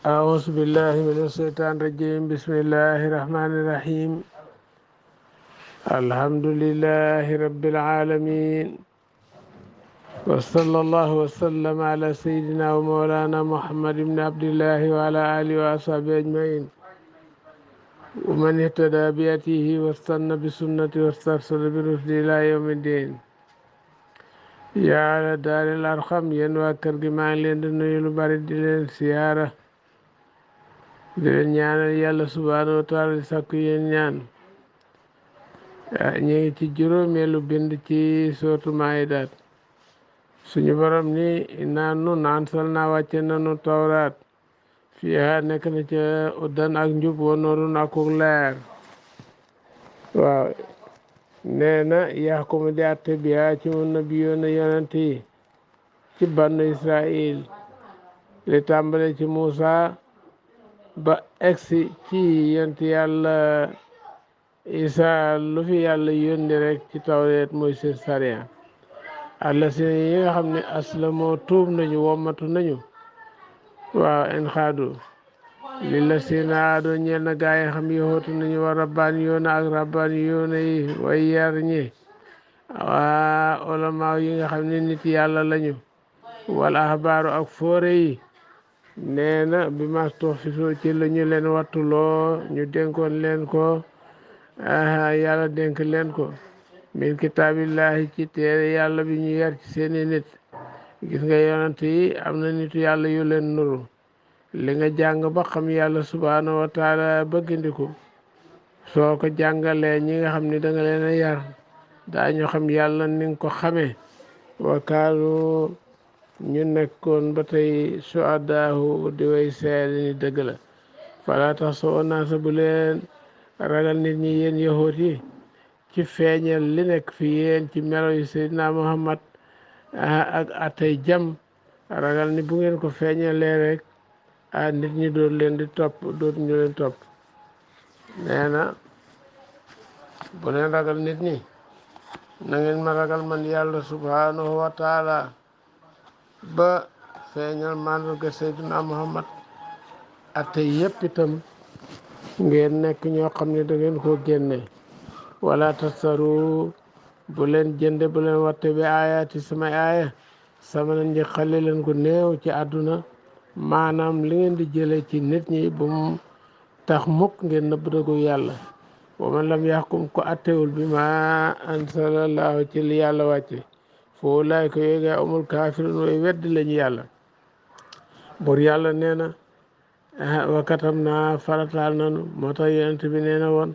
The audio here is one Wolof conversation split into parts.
أعوذ بالله من الشيطان الرجيم. بسم الله الرحمن الرحيم. الحمد لله رب العالمين، وصلى الله وسلم على سيدنا ومولانا محمد بن عبد الله وعلى آله وأصحابه أجمعين، ومن اهتدى بهديه واستنى بسنته واسترسل برشده إلى يوم الدين. يا على دار الأرقم yéen waa kër gi maa ngi leen di nuyu lu bari di leen siyaara di leen ñaanal yàlla subhaanahu wa taala di sàkku yéen ñaan. ñu ngi ci juróomeelu bind ci sootu Maaydaat. suñu borom ni naan nu ansal naa wàcce nanu tawraat fiiha nekk na ca uddan ak njub wa noorun ak leer. waaw nee na yaxkumu di atte biha ci mun na biyoona yonent yi ci bannu Israil li tàmbale ci Muusa ba egsi ci yonent yàlla Isa. lu fi yàlla yónni rek ci tawreet mooy seen sariya. àlla si yi nga xam ne aslamoo tuub nañu wommatu nañu. waaw en xaadu li la seen aado ñeel na gaa yi xam yowatu nañu wa rabbaan yoona ak rabbaan yoona yi way yar ñi. waa ulamaaw yi nga xam ne nit yàlla lañu. wala axbaaru ak foore yi. nee na bi ma tox fi soo ci la ñu leen wattuloo ñu dénkoon leen ko. yàlla dénk leen ko min kitaabillahi ci téere yàlla bi ñu yar ci seeni nit. gis nga yonent yi am na nitu yàlla yu leen nuru. li nga jàng ba xam yàlla subhaanahu wa taala bëggandiku soo ko jàngalee ñi nga xam ni danga leen a yar daañu xam yàlla ni nga ko xamee. wakaalu ñu nekkoon ba tey suadaahu di way seede ni dëgg la. fala tax soo naasa bu leen ragal nit ñi yéen yahuud yi ci feeñal li nekk fi yéen ci melo yu Seydina Muhammad ak atay jam. ragal ni bu ngeen ko feeñalee rek nit ñi doon leen di topp dootu ñu leen topp. nee na bu leen ragal nit ñi na ngeen ma ragal man yàlla subhanahu wa taala ba feeñal màndarga Seydina Muhammad atay yépp itam ngeen nekk ñoo xam ne da ngeen koo génne. wala tasaru bu leen jënde bu leen watte bi aayaati samay aaya sama nañ ji xale leen ko néew ci àdduna. maanaam li ngeen di jële ci nit ñi bu mu tax mukk ngeen nëbb dëggu yàlla. wa man lam yaxkum ko attewul bi ma ansalallahu ci li yàlla wàcce foo laay ko yéega amul kaafirun way weddi lañu yàlla. bur yàlla nee na wakatam naa farataal nanu moo tax yonent bi nee na woon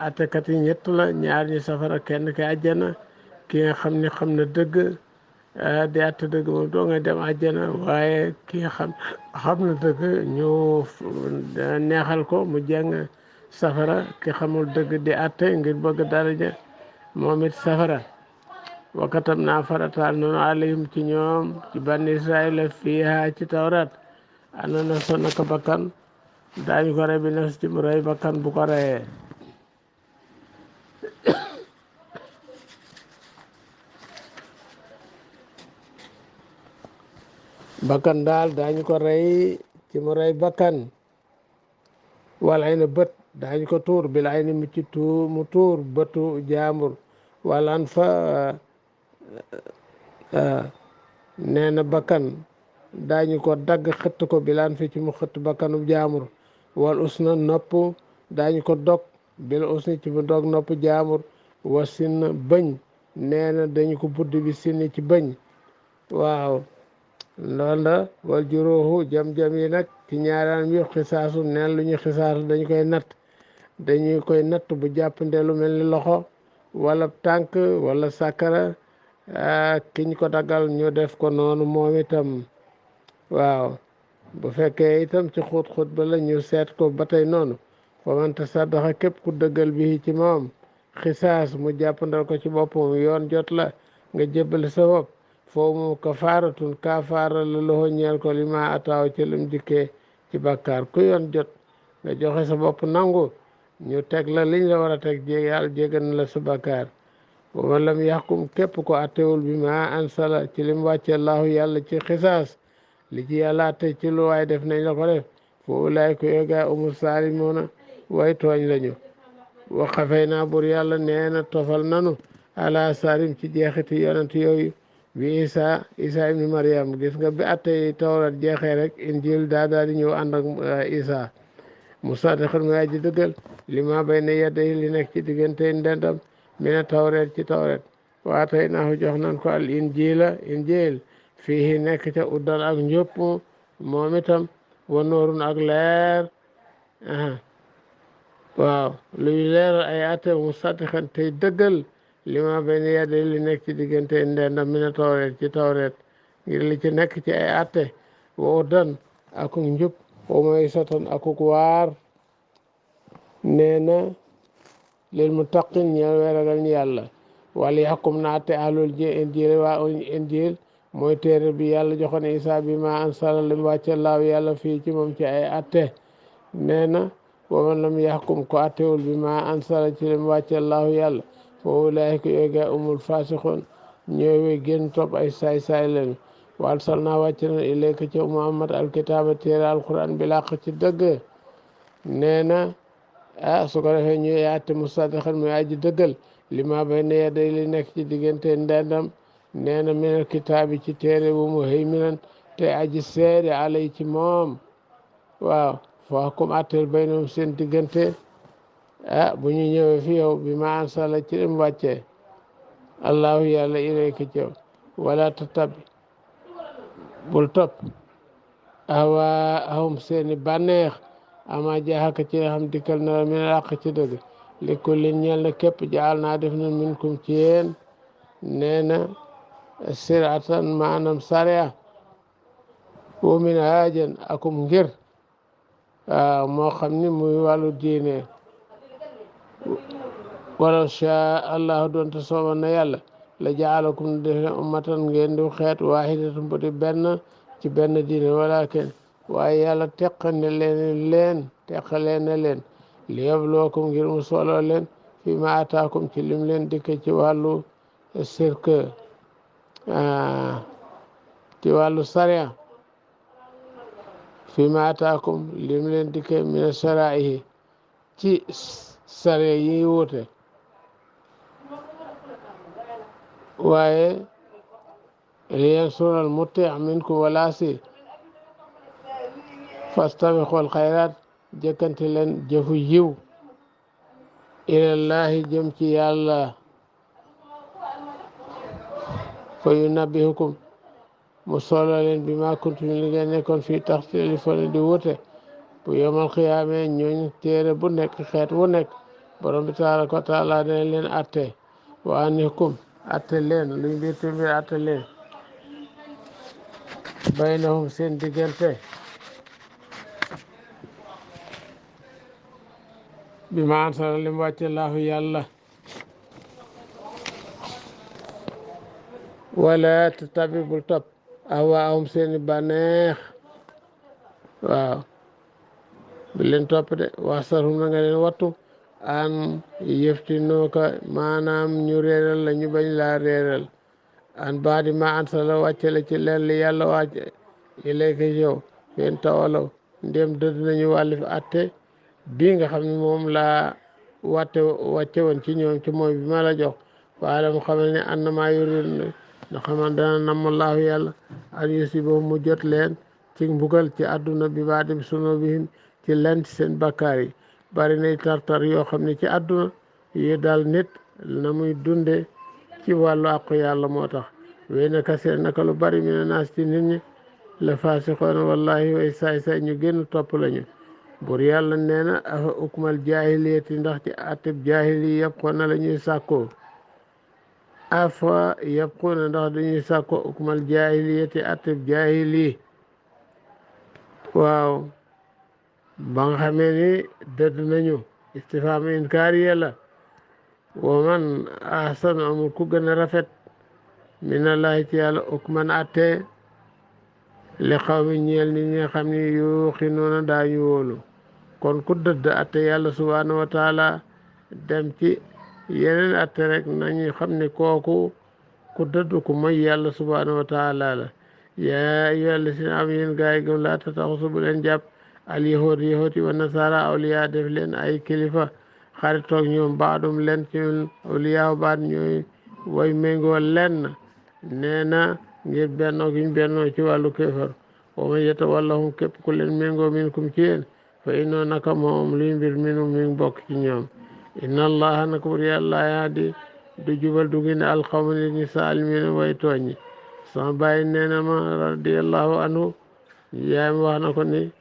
attekat yi ñett la, ñaar ñi safara kenn ki àjjana. ki nga xam ni xam na dëgg di atte dëgg moom doo ngay dem àjjana, waaye ki nga xam na dëgg ñu neexal ko mu jàng safara. ki xamul dëgg di atte ngir bëgg daraja moom it safara. wakatam naa farataal nanu alayhim ci ñoom ci banni Israila fiiha ci tawraat ana na so naka bakkan daañu ko rey bi nafs ci mu rey bakkan bu ko reyee. bakkan daal daañu ko rey ci mu rey bakkan. wala ay na bët daañu ko tuur bil ay ni mu ci mu tuur bëtu jaambur. walaan fa nee na bakkan daañu ko dagg xëtt ko bilaan fi ci mu xëtt bakkanu jaamur. wal usna nopp daañu ko dog bil usni ci mu dog nopp jaamur. wa sin bëñ nee na dañu ko buddi bi sinni ci bëñ. waaw loolu la. wal juróoxu jam-jam yi nag ci ñaaraan yu xisaasu neen lu ñu xisaasu dañu koy natt bu jàppande lu mel ni loxo wala tànk wala sàkkara kiñ ko daggal ñu def ko noonu moom itam. waaw bu fekkee itam ci xóot-xóot ba la ñu seet ko ba tey noonu. fa man tasaddaqa képp ku dëggal bi ci moom xisaas mu jàppandal ko ci boppam yoon jot la nga jébbal sa bopp foo mu kafaaratun kafaara la loxo ñeel ko li ma ataaw ci lim dikkee ci bàkkaar. ku yoon jot nga joxe sa bopp nangu ñu teg la liñ la war a teg yàlla jéggal na la sa bàkkaar. wa man lam yaxkum képp ko attewul bi ma ansala ci lim wàcce allahu yàlla ci xisaas li ci yàlla atte ci lu waay def nañ la ko def fo ulaayika yooyu gaa umul saalimoona way tooñ lañu wa xafay bur yàlla nee na tofal nanu ala sarim ci jeexiti yonent yooyu bi isa ibni mariam gis nga bi attey tawrat jeexee rek injil daal di ñëw ànd ak isa musaddiqan muy aji dëggal li ma bay ne yedday li nekk ci diggante ndendam mina tawreet ci tawreet waa tey naahu jox nan ko al injil fii nekk ca uddal ak njëpp moom itam wa noorun ak leer waaw luy leeral ay atte musaddiqan tey dëggal li ma bay ne yedday li nekk ci diggante ndendam mina tawreet ci tawreet ngir li ci nekk ci ay atte wa uddan akuk njub wa mooy satan akuk waar nee na lil muttaqin ñeel way ragal ñi yàlla wala yaxkum na atte ahlul injil waa injil mooy téere bi yàlla joxoon Isa bi ma ansala lim wàcce laaw yàlla fii ci moom ci ay atte nee na wa man lam yaxkum ko attewul bi ma ansala ci lim wàcce laaw yàlla fo ulaayika yooga umul fasixoon ñooy way génn topp ay saay-saay leen wa arsalnaa wàcce na ilayka ci Muhammad alkitaaba téere alquran bi làq ci dëgg nee na su ko defee ñuy atte musaddiqan muy aji dëggal li ma bayna yaday li nekk ci diggante ndendam nee na minal kitaabi ci téere bu muhayminan te aji seede alay ci moom waaw fahkum atteel baynahum seen diggante bu ñu ñëwee fi yow bi ma ansala ci lim wàccee allahu yàlla ilayka ci yow wala tattabi bul topp ahum seeni bànneex ama jaaxaka ci xam dikkal na la min àq ci dëgg li kullin ñeel na képp jaal naa def na minkum ci yéen nee na siratan maanaam sariya wa min haajan akum ngir waaw moo xam ni muy wàllu diine walaw shaa allahu doonte sooban na yàlla la jaalakum na def leen ummatan ngeen di xeet waahidatan bu di benn ci benn diine walakin waaye yàlla teqane leen li yabluwakum ngir mu solo leen fi ma ataakum ci lim leen dikke ci wàllu sirk ci wàllu sariya fi ma ataakum lim leen dikke mina saraihi ci sariya yi wuute waaye liyansural muti minkum wala si fastabiqul xayraat jëkkante leen jëfu yiw ilallahi jëm ci yàlla fa yunabbihukum mu solo leen bi ma kuntum li ngeen nekkoon fii tax téléphone di wute bu yomal xiyaame ñooñ téere bu nekk xeet wu nekk borom bi tabaraka wa taala dana leen atte wa anihkum atte leen luy mbir te mbir atte leen baynahum seen diggante bi ma ansala lim wàcce laahu yàlla wala tattabi bul topp ahwaahum seeni bànneex waaw bu leen topp de waxsarhum na nga leen wattu an yeftinooka maanaam ñu réeral la ñu bañ laa réeral an baadi ma ansala wàcce la ci leen li yàlla wàcce ilayka yow fen tawalaw ndéem dëdd nañu wàllif atte bii nga xam ne moom laa wàcce woon ci ñoom ci mooy bi ma la jox waaye mu xamal ne annama yurid na xamal dana nammallaahu yàlla an yusibahum mu jot leen ci mbugal ci àdduna bi baadim sunubihim ci leen ci seen bakkaar yi bari nay tartar yoo xam ne ci àdduna yi dal nit na muy dunde ci wàllu àqu yàlla moo tax wéy na kasir naka lu bari mina naas ci nit ñi la faasixoona wallahi way saay-saay ñu génn topp lañu bur yàlla nee na afa ukmal jaahiliyati ndax ci atib jaahili yëpp xoona la ñuy sàkkoo afa yëpp xoona ndax dañuy sàkkoo ukmal jaahiliyati atib jaahili waaw ba nga xamee ni dëdd nañu istifaam inkaariya la wa man ahsanu amul ku gën a rafet minallahi ci yàlla ukman atte li xaw mi ñeel nit ñi nga xam ni yuuqinuuna daañu wóolu kon ku dëdd atte yàlla subhanahu wa taala dem ci yeneen atte rek nañu xam ne kooku ku dëdd ku moy yàlla subhanahu wa taala la yaa ayyuha llazina am yéen gaa yi gëm laa tataxusu bu leen jàpp al yahudi wa nasara awliya def leen ay kilifa xaritoog ñoom baadum leen ci awliya baat ñooy way méngoo lenn nee na ngir bennoo giñ bennoo ci wàllu kéefar wa man yatawallahum képp ku leen méngoo minkum ci yéen fa innoo naka moom luy mbir minum mi ngi bokk ci ñoom inna allaha naka bur yàlla yahdi du jubal du gine alxawma nit ñi saalimiina way tooñ ñi sama bàyyi nee na ma radiallahu anhu yaay ma wax na ko ni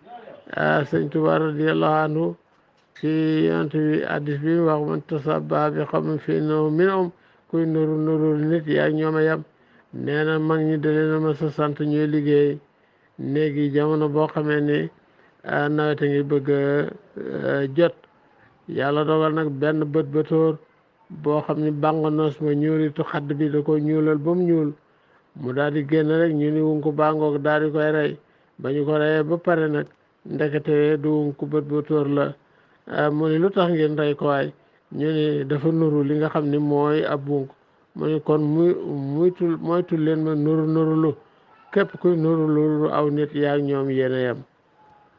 sëñ Tuba radiallahu anhu ci yonent bi addis bi mu wax man tasabbaha bi qawmin fa innahu minhum kuy nuru nit yaa ñoom a yam nee na mag ñi da leen a ma sa sant ñuy liggéey néegi jamono boo xamee ni nawet a ngi bëgg jot yàlla dogal nag benn bëtóor boo xam ni bàngonoos ma ñuulitu xadd bi da ko ñuulal ba mu ñuul mu daal di génn rek ñu ni wun ko bàngoog daal di koy rey ba ñu ko reyee ba pare nag ndekete du wun ko bëtóor la mu ni lu tax ngeen rey ko waay ñu ni dafa nuru li nga xam ni mooy ab wunk mu ni kon moytul leen ma nurulu képp kuy nurulu aw nit yaa ak ñoom yéen a yem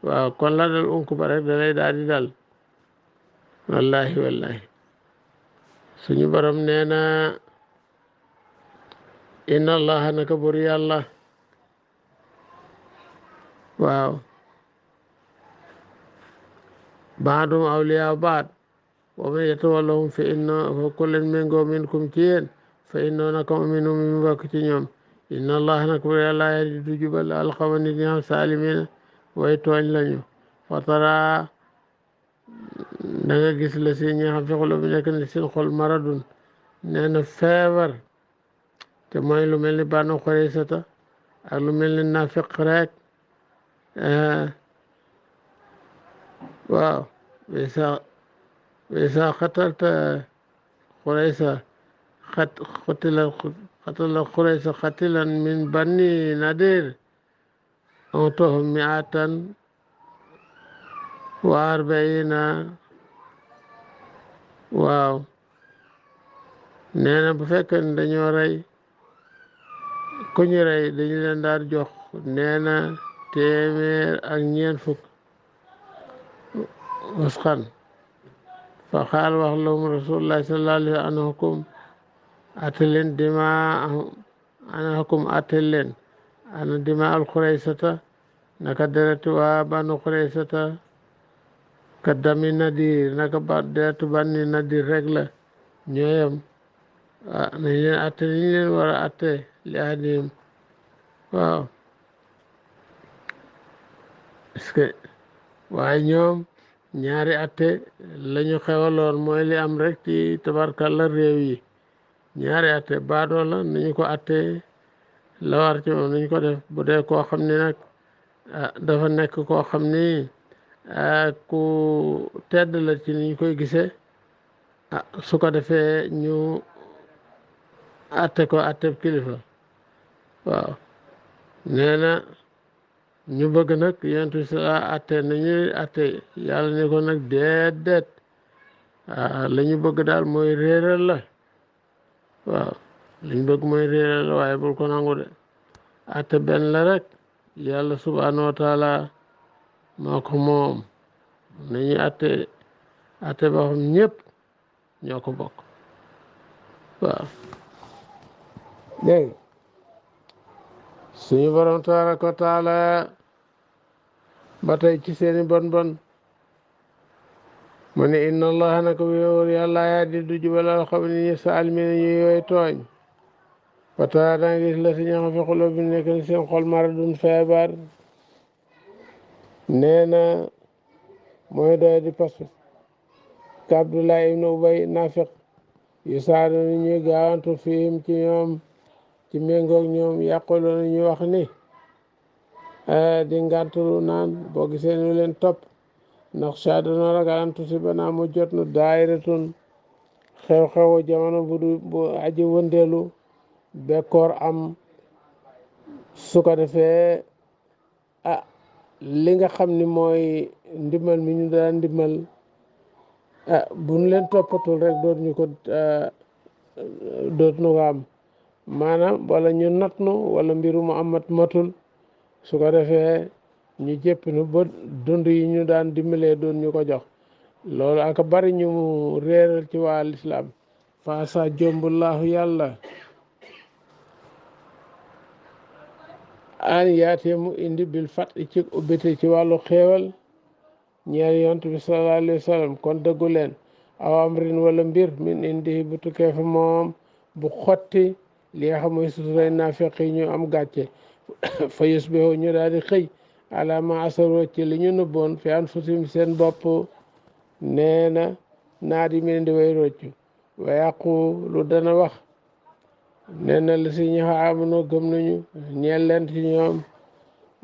waaw kon la dal unk ba rek da lay daal di dal wallahi suñu borom nee na inna allaha naka bur yàlla waaw baadum awliya baad wa man yatawallahum fa ku leen méngoo minkum ci yéen fa innoo naka minhum mi bokk ci ñoom inna allaha naka bur yàlla yahdi du jubal alxawma nit ñi xam saalimiina way tooñ lañu fatara da nga gis la si ñi xam fi xolo bi nekk na seen xol maradun nee na feebar te mooy lu mel ni bànnu xoreysata ak lu mel ni nafiq rek waaw wisa xatalta xureysa xatala xureysa xatilan min banni nadir ontohum miatan wa arbaina waaw nee na bu fekkee ne dañoo rey ku ñu rey dañu leen daal jox nee na téeméer ak ñeent fukk wasxan fa xaal wax lahum rasulullahi sallallahu alayhi wa sallam hukum atte leen dima ana hukum atte leen ana dima al xureysata naka dereti waa banu xureysata ka dami nadir naka deretu banni nadir rek la ñooyam nañ leen atte liñ leen war a atte li ahadihim waaw est-ce que waaye ñoom ñaari atte lañu xewaloon mooy li am rek ci tabarkalla réew yi ñaari atte baadoo la nañu ko atte la war ci moom nañu ko def bu dee koo xam ni nag dafa nekk koo xam ni ku tedd la ci niñ koy gisee su ko defee ñu atte ko atteb kilifa waaw nee na ñu bëgg nag yentu sa atte nañuy atte yàlla ne ko nag déedéet la ñu bëgg daal mooy réeral la waaw la ñu bëgg mooy réeral la waaye bul ko nangu de atte benn la rek yàlla subhanahu wa taala moo ko moom nañu atte ba xam ñëpp ñoo ko bokk waaw dégg suñu borom tabaraka wa taala ba tey ci seeni bon mu ne inna allaha naka wóor yàlla yahdi du jubalal xam ni ñi saalimiina ñu yooy tooñ fatara danga gis la si ñaxa fi xuloo bi nekk ni seen xol maradun feebar nee na mooy doy di pas ka Abdullah ibnu Ubay nafiq yu saadu ni ñuy gaawantu fiim ci ñoom ci méngoog ñoom yàquloo ñu wax ni di ngàntulu naan boo gisee ñu leen topp ndax saa dana ragal tusiibanaa mu jot nu daa'iratun xew-xewu jamono bu aji wëndeelu bekkoor am su ko defee li nga xam ni mooy ndimbal mi ñu daan ndimbal bu ñu leen toppatul rek dootuñu ko am maanaam wala ñu not nu wala mbiru mu amat matul su ko defee ñu jëpp nu ba dund yi ñu daan dimbalee doon ñu ko jox loolu aka bari ñu mu réeral ci waa lislaam faasa jombullahu yàlla an yaatee mu indi bil fat ci ubbite ci wàllu xéewal ñeel yonent bi sallallahu alayhi wa sallam kon dëggu leen aw amrin wala mbir min indi bu tukkee fa moom bu xotti li nga xam mooy suturay naafeq yi ñu am gàcce fa yusbihu ñu daal di xëy ala ma asaro ci li ñu nëbboon fi anfusihim seen bopp nee na naadi min di way roccu wa yàqu lu dana wax nee na la si ñu amono gëm nañu ñeel leen ci ñoom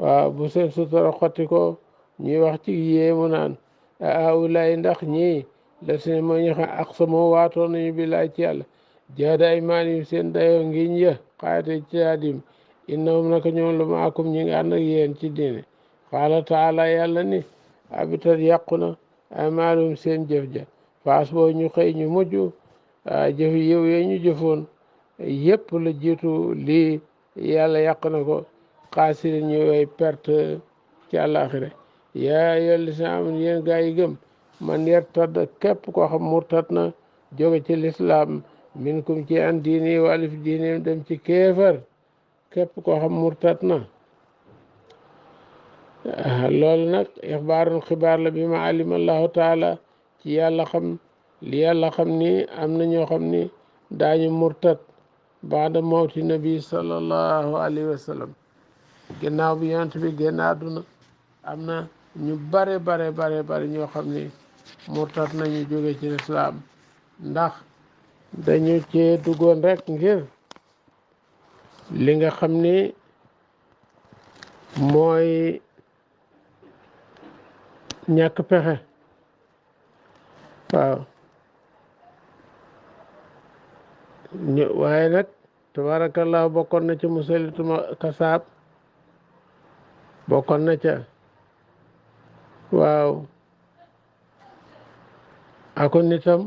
waaw bu seen sutura xotti ko ñuy wax ci yéemu naan a awulaay ndax ñii la si moo ñu xam ak sama waatoon nañu billaay ci yàlla jaada ay maanim seen dayoo ngiñ ya xaate ci adim innahum naka ñoom la maakum ñi ngi ànd ak yéen ci diine qaala taala yàlla ni abitat yàqu na ay maalum seen jëf ja faas boo ñu xëy ñu mujj jëf yow yee ñu jëfoon yépp la jiitu lii yàlla yàq na ko xaasiri ñu way perte ci àllaaxira yaa yolli sa am yéen gaa yi gëm man yartad képp koo xam murtad na jóge ci lislaam minkum ci an diini walif diinim dem ci kéefar képp koo xam murtad na loolu nag ixbaarun xibaar la bi ma alima allahu taala ci yàlla xam li yàlla xam ni am na ñoo xam ni daañu murtad baada mawti nabi sallallahu alayhi wa sallam ginnaaw bi yonent bi génn àdduna am na ñu bare ñoo xam ni murtad nañu jóge ci lislaam ndax dañu cee duggoon rek ngir li nga xam ni mooy ñàkk pexe waaw waaye nag tabarakallah bokkoon na ci musalituma kasaab bokkoon na ca waaw ako nitam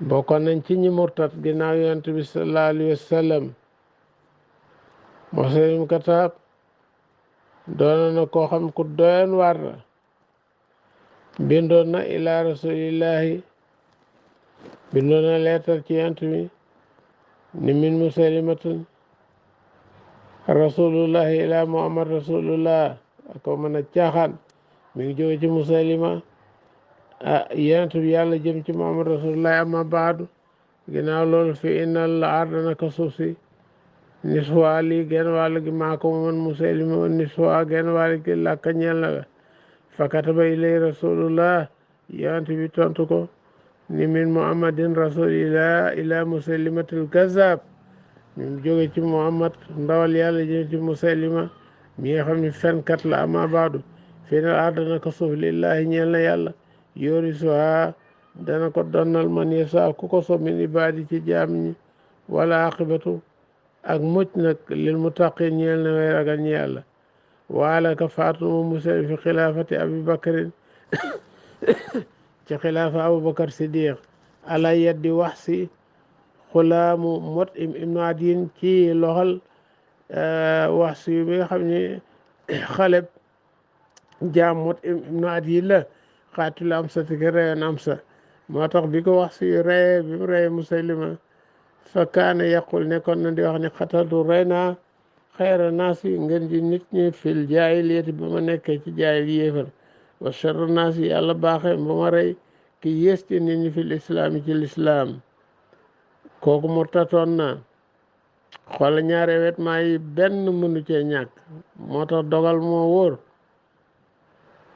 bokkoon nañ ci ñi murtat ginnaaw yonent bi sallallahu alayhi wa sallam musalitum kasaab doona na koo xam ku doyoon war la bindoon na ila rasulillahi bindoon na leetar ci yonent bi ni min musalimatun rasulullahi ila muhammad rasulullah ako mën a caaxaan mi ngi jóge ci musalima yonent bi yàlla jëm ci muhammad rasulullah amma baadu ginnaaw loolu fi innal arda naka suuf si niswa lii genn wàll gi maa ko man musalima niswa genn wàll gi làkka ñeel na la fakataba ilay rasulullah yonent bi tontu ko ni min muhammadin rasulillah ila musalimatil kazab mi jóge ci muhammad ndawal yàlla jëm ci musalima mi nga xam ne fenkat la ama baadu fii na arda naka suuf lillahi ñeel na yàlla yoori suha dana ko donnal man yasa ku ko sob min ibaadi ci jaam ñi wala aqibatu ak mucc nag lil muttaqin ñeel na way ragal ñi yàlla waala ka faatu moom musal fi xilaafati abi bakarin ci xilaafa abubakar siddiq ala yaddi wax si xulaamu mot ibnu adiin ci loxol wax si bi nga xam ne xaleb jaam mot ibnu adiin la xaatul am sa tiki reyoon am sa moo tax bi ko wax si reye bi mu reye musalima fa kaana yaqul nekkoon na di wax ne xataltu rey naa xayra naas yi ngeen ji nit ñi fil jaahiliyati ba ma nekkee ci jaahil yéefar wa sharra naas yi yàlla baaxee ba ma rey ki yées ci nit ñi fil islaam yi ci lislaam kooku murtatoon na xoola ñaare wet maa yi benn mënu cee ñàkk moo tax dogal moo wóor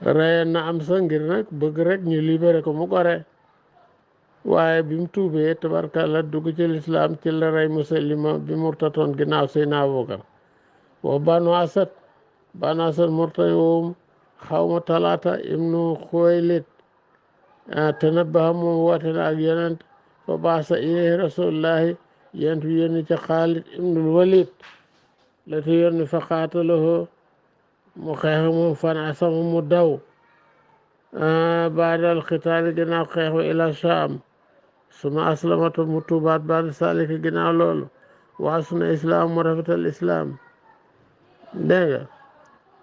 reyoon na am sa ngir nag bëgg rek ñu libéré ko mu gore waaye bi mu tuubee tabarkalla dugg ci lislaam ci la rey musalima bi murtatoon ginnaaw Seydina Abubakar wa banu asad murtayum xawma talaata ibnu xuwaylid tanabbaha moom woote na ak yonent fa baasa ilayhi rasulullahi yonent bi yónni ca Xaalid ibnul Walid la te yónni fa qaatalahu mu xeex moom fan asama mu daw baadal xitaali ginnaaw xeex wa ila Shaam suma aslamatu mu tuubaat baada salika ginnaaw loolu waasuna islaam mu rafetal islaam dégg nga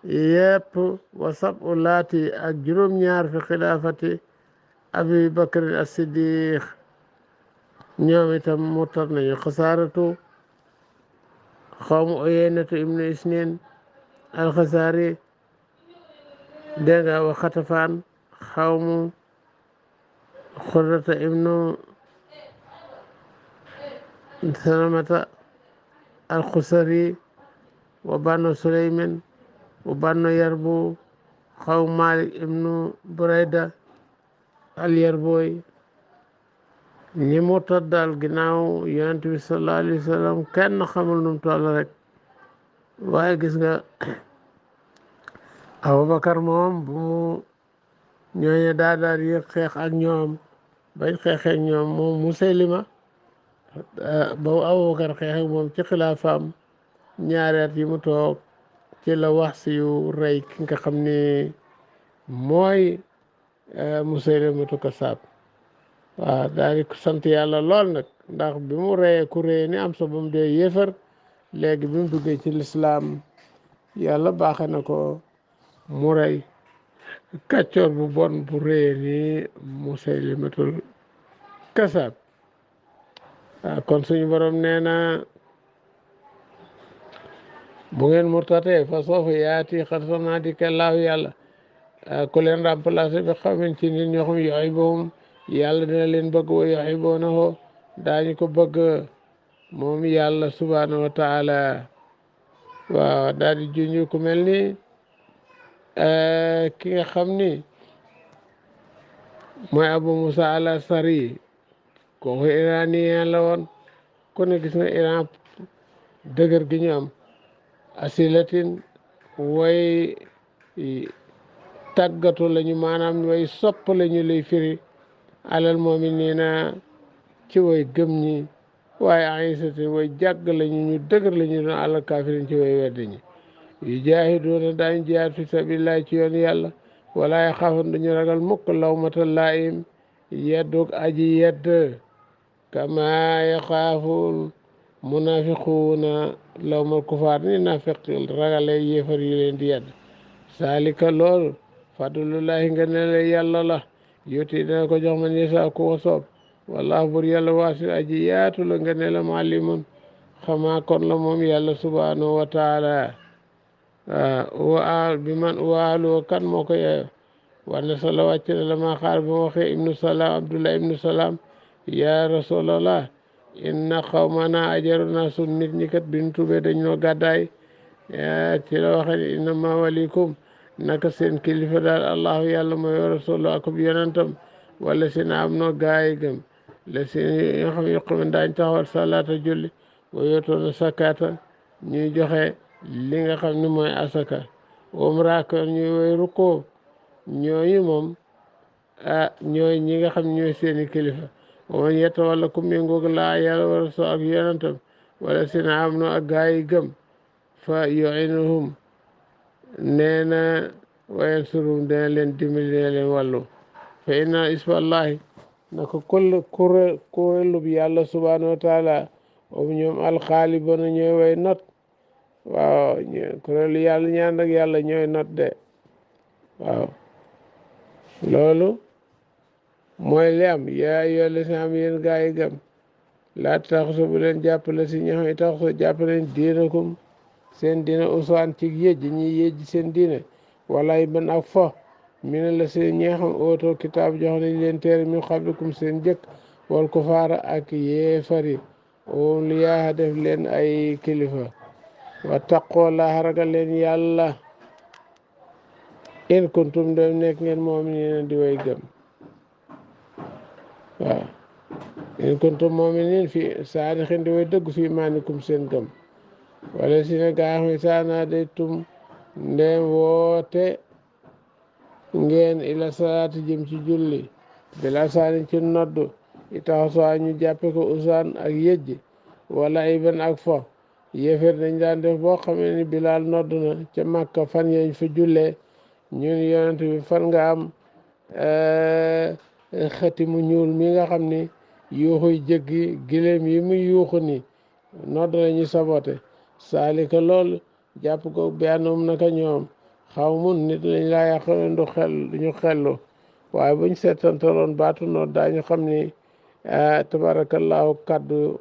yépp wa sabu laati ak juróom-ñaar fi xilaafati abi bakrin as-siddiq ñoom itam murtad nañu xasaaratu xawmu oyeynatu ibnu isnin alxasaari dégg nga wa xatafaan xawmu xurrata ibnu salamata alxusari wa banno suleyman wa banno yarbu xaw malik ibnu burayda al yarboy ñi murtad daal ginnaaw yonent bi sallallahu alayhi wa sallam kenn xamul num toll rek waaye gis nga Abubakar moom bu mu ñooñe daal yëg xeex ak ñoom bañ xeexee ak ñoom moom Musaylima ba Abubakar xeex ak moom ci xilaafaam ñaari at yi mu toog ci la wax si yu rey ki nga xam ni mooy Musaylimatu Kasaab waaw daal di sant yàlla lool nag ndax bi mu reyee ku reyee ni am sa ba mu dee yéefar léegi bi mu duggee ci lislaam yàlla baaxe na ko mu rey kàccoor bu bon bu reyee ni Musaylimatul Kasaab waaw kon suñu borom nee na bu ngeen murtatee fa soofa yaati xarsan naa di kellaahu yàlla ku leen remplacé bi xamin ci nit ñoo xam yuhibbuhum yàlla dina leen bëgg wa yuhibbunahu daañu ko bëgg moom yàlla subhanahu wa taala waaw daal di junj ku mel ni ki nga xam ni mooy Abu Musa al Ashari kooku iranien la woon ku ne gis nga Iran dëgër gi ñu am asilatin way tàggatu lañu maanaam way sopp lañu lay firi alal mu'miniina ci way gëm ñi waaye aysati way jàgg lañu ñu dëgër lañu doon alal kaafirin ci way weddi ñi yu jaahiduuna daañu jihaad fi sabilillahi ci yoon yàlla wala yaxaafoon dañu ragal mukk lawmata laa'im yeddug aji yedd kama yaxaaful munafiquuna lawmal kufaar ni nafiq ragale yéefar yi leen di yedd saalika loolu fadlullahi nga ne la yàlla la yuti dana ko jox man yasa ku ko soob wallahu bur yàlla waasi aji yaatu la nga ne la maalimun xamaa kon la moom yàlla subhanahu wa taala wa bi man waalu kan moo ko yeeyo war na sala wàcc na la maa xaar ba ma waxee ibnu salaam abdullah ibnu salaam ya rasulallah inna qawmana ajaruna sun nit ñi kat bi ñu tubee dañ noo gàddaay ci la waxe ne innama walikum naka seen kilifa daal allahu yàlla mooy wa rasulu ak yonentam wala seen am noo gaay gëm la seen yoo xam ne yuqimuuna daañ taxawal salaata julli wa yootoona sakata ñuy joxe li nga xam ne mooy asaka wam raako ñuy woy rukkoo ñooñu moom ñooy ñi nga xam ne ñooy seeni kilifa waman yetta wala ku méngoog laa yàlla wa rasul ak yonentam wala seen am noo ak gaay gëm fa yu'inuhum nee na wayen surum dina leen dimbali dina leen wàllu fa inna isballahi naka kuréelub yàlla subhanahu wa taala boobu ñoom alxaalibana ñooy way not waaw kuréelu yàlla ñaan ak yàlla ñooy not de waaw loolu mooy li am yaa yolle si am yéen gaa yi gëm laa taxuso bu leen jàppale si ñoo xam ne taxuso jàppale diinakum seen diina usaan ci yëj ñi yëj seen diine walaay ban ak fo mi ne la seen ñi nga xam oto kitaab jox nañ leen teere min qablikum seen jëkk wal kufaara ak yéefari om li yaa def leen ay kilifa wa taqoo laa ragal leen yàlla in kuntum dem nekk ngeen moom ni di way gëm waaw in kuntum mu'minin fi saadixin di way dëgg fii maanikum seen gëm wala si ne gaa xam saana day tum ndem woote ngeen ila salaati jëm ci julli bila saani ci noddu itaxaso ñu jàppe ko usaan ak yëjj wala iban ak fo yéeféer dañ daan def boo xamee ni bilaal nodd na ca Makka fan yañ fa jullee ñun yonent bi fan nga am xëti mu ñuul mi nga xam ni yuuxuy jëggi giléem yi muy yuuxu ni nodd la ñuy sabote saalika lool jàpp ko bi anum naka ñoom xaw mun nit lañ laa yàqoon du ñu xellu waaye buñ seetantaloon baatu nodd daañu xam ni tabarakallahu kaddu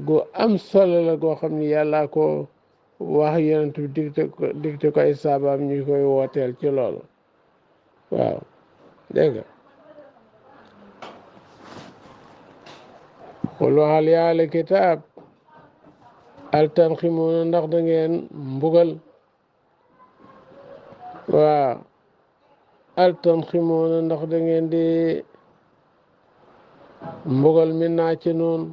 gu am solo la goo xam ni yàlla ko wax yonent bi digte ko ay saabaam ñu koy wooteel ci loolu waaw dégg nga xul waxal yaa ahla kitaab al tanximuuna ndax da ngeen mbugal waaw al tanximuuna ndax da ngeen di mbugal mi naa ci noonu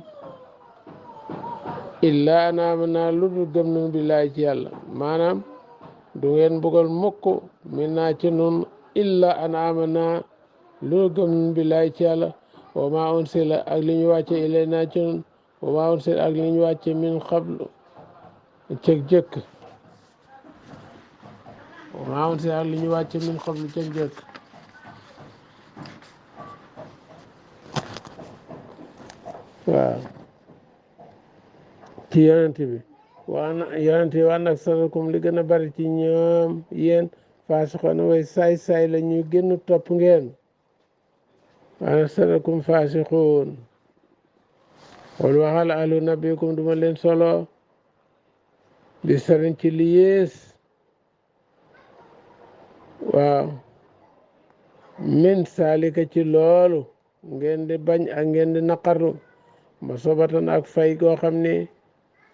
illaa an aamanaa lu dul gëm nañ billaahi ci yàlla maanaam du ngeen mbugal mukk mi naa ci noonu illaa an aamanaa lu dul gëm nañ billaahi ci yàlla wa maa unsila ak li ñu wàcce ilaynaa ci noonu wa maa unsila ak li ñu wàcce min qablu cëg jëkk wa maa unsila ak li ñu wàcce min qablu cëg jëkk waaw ci yonent bi yonent yi waan ak sarakum li gën a bari ci ñoom yéen faasixoon way saay-saay la ñuy génn topp ngeen waan ak sarakum faasixoon xool waxal ahlu nabikum duma leen solo di sëriñ ci li yées waaw min saalika ci loolu ngeen di bañ ak ngeen di naqarlu ma sobatan ak fay goo xam ne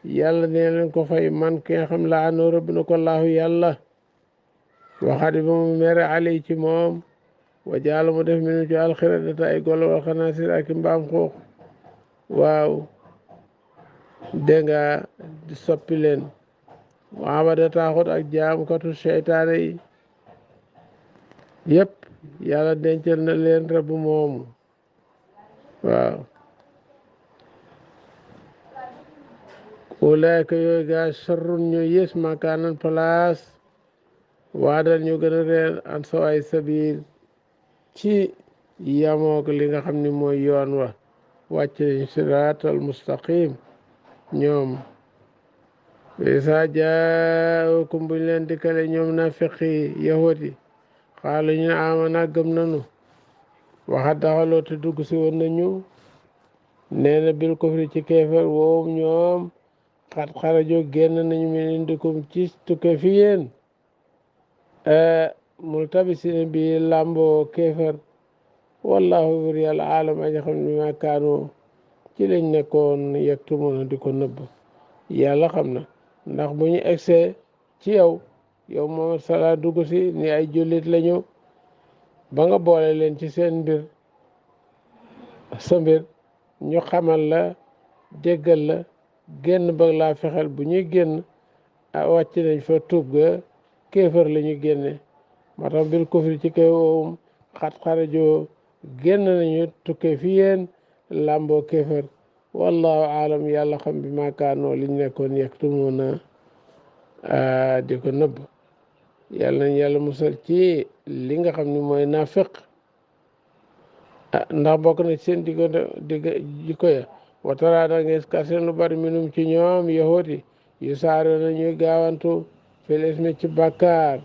yàlla nee leen ko fay man ki nga xam la anoo rëbb na ko laahu yàlla waxaat ba mu mere ali ci moom wa jaala mu def minu ci alxiradata ay golo wal xanaasir ak mbaam xuux waaw dégg nga di soppi leen wa abada taaxut ak jaamukatu seytaane yi yëpp yàlla dencal na leen rëbb moomu waaw ulaayka yooyu gaa sarrun ñoo yées makaanan place waadal ñu gën a reer an sawaay sabiil ci yamook li nga xam ni mooy yoon wa wàcc nañ siraatal mustaqim ñoom isa jaakum buñ leen dikkale ñoom nafiqi yahud yi xaalu ñu amana gëm nanu waxa daxaloo te dugg si woon nañu nee na bil kufri ci kéefar woowum ñoom xat xarajo génn nañu min indikum ci tukke fi yéen multabisina bi làmboo kéefar wallahu bur yàlla aalam aja xam ne ma kaanu ci lañ nekkoon yaktumuna di ko nëbb yàlla xam na ndax bu ñu egsee ci yow Muhammad sala dugg si ni ay jullit lañu ba nga boole leen ci seen mbir sa mbir ñu xamal la déggal la génn ba laa fexeel bu ñuy génn wàcc nañ fa tuub ga kéefër la ñu génne moo tax bil kufri ci kay woowum xat xarajoo génn nañu tukke fi yéen làmboo kéefër wallahu aalam yàlla xam bi maakaanoo liñ nekkoon yaktumuna di ko nëbb yàlla nañ yàlla musal ci li nga xam ni mooy naafiq ndax bokk na ci seen jikko ya watara da nga ka seen lu bari minum ci ñoom yahudi yu saaro na ñuy gaawantu fil ismi ci bàkkaar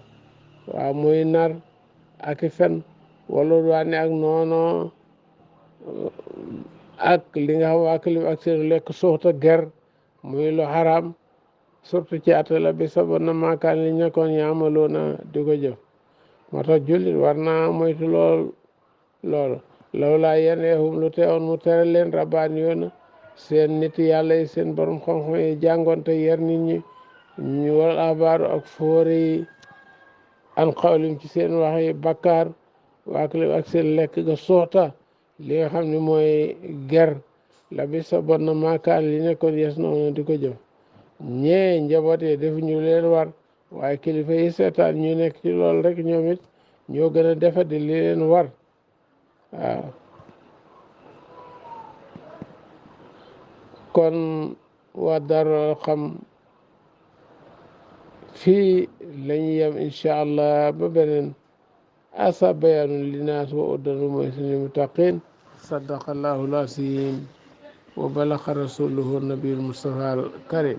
waaw muy nar ak fen wala waane ak noono ak li nga xam ak li ak seen lekk suuxta ger muy lu xaram surtout ci atala bi sabon na maakaan li ñekkoon yaamaloo na di ko jëf moo tax jullit war naa moytu loolu law laa yeneehum lu teewoon mu tere leen rabbaan yoona seen nit yàlla yi seen borom xam-xam yi jàngoon te yar nit ñi ñu wal abaaru ak fóore yi an xawlim ci seen wax yi bakkaar waaklim ak seen lekk ga soota li nga xam ne mooy ger la bi sabon na maakaan li nekkoon yes noonu di ko jëf ñee njaboot yi def ñu leen war waaye kilifa yi seetaan ñu nekk ci loolu rek ñoom it ñoo gën a defadi li leen war waaw kon waa Daaru Xam fii lañu yem incha allah ba beneen asa bayaanu linaas wa uddanu mooy suñu muttaqin sadaqallahu l-aziim wa balaxa rasuluhu nabiyul mustafa al karim